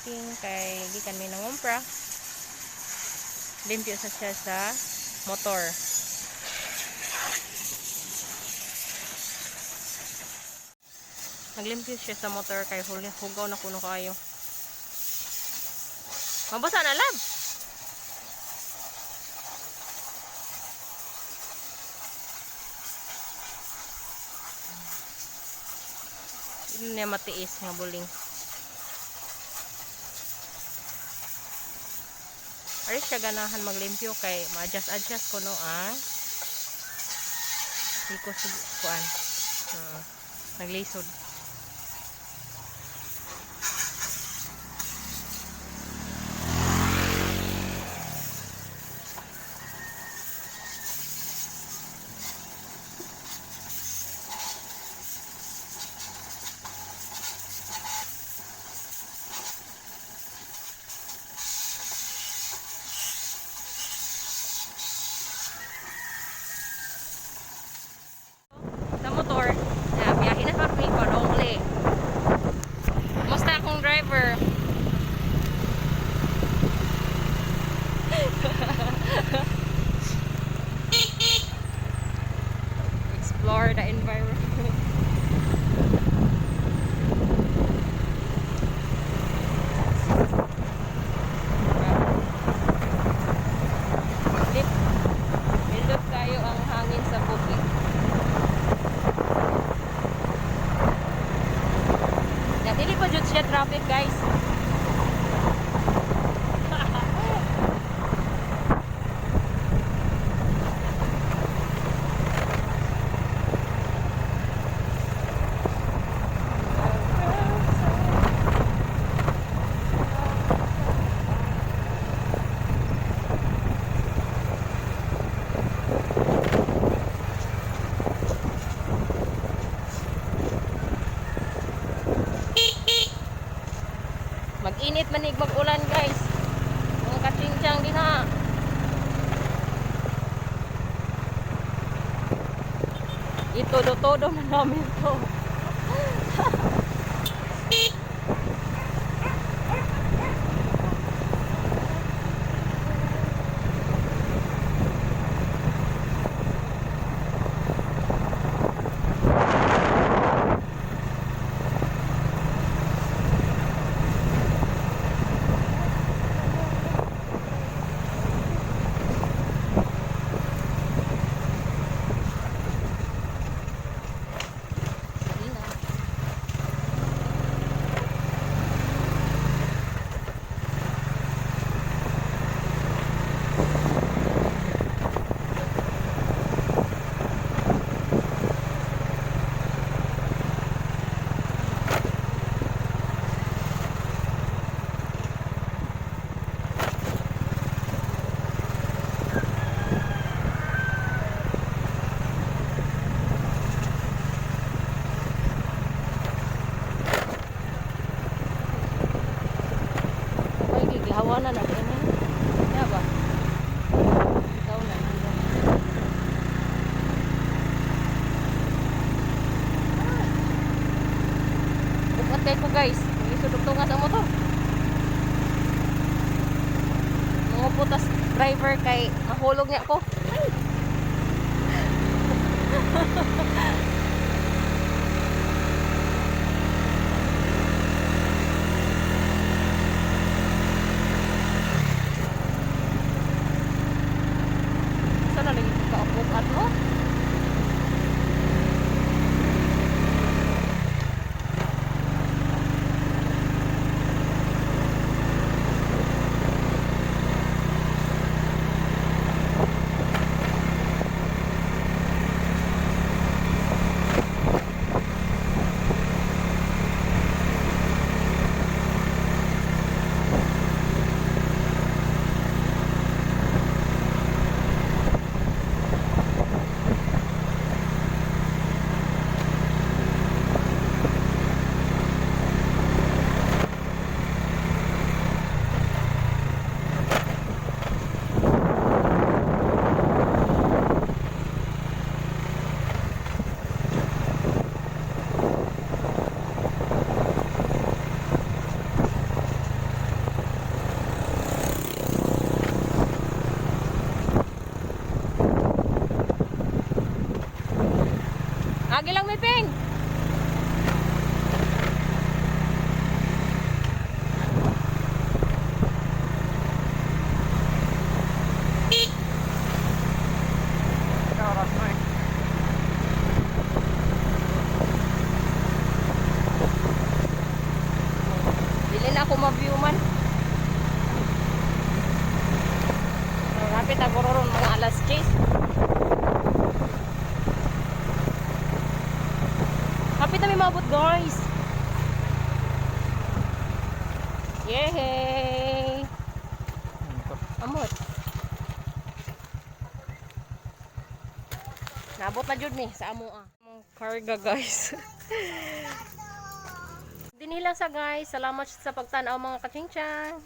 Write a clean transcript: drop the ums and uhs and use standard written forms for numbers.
Parking kay gikan mi nangumpra. Limpyo sa siya sa motor. Naglimpyo siya sa motor kay hugaw na kuno kayo. Mabasa na, lab. Hindi niya matiis nga buling. Ari siya ganahan maglimpyo kay ma-adjust-adjust ko no ah. Hindi ko kuan. Naglisod. Sa motor, na biyahe na kami pa. Kumusta akong driver? Explore the environment. Lip. Nindot kayo ang hangin sa bukid. Ya, dili pa jud siya traffic, guys. Mag-init manig mag-ulan, guys. Mga kachingchang din ha. Ito todo na namin to. Ingat. Okay, giglawa na natin eh. Kaya ba? Ikaw na. Bukat kayo ko, guys. Isudok to nga sa motor. Mga putas driver kay mahulog niya ko. Ay! Saan na lagi ka at mo? Lagi lang may ping. Oras na eh. Dili na ako ma-view man. Rapit ako ron mga alas 10. Hapit na may maabot, guys. Yehey! Amot. Naabot na jud ni sa amo ah. Among karga, guys. Dinhi lang sa, guys. Salamat sa pagtanaw, mga kachingchang.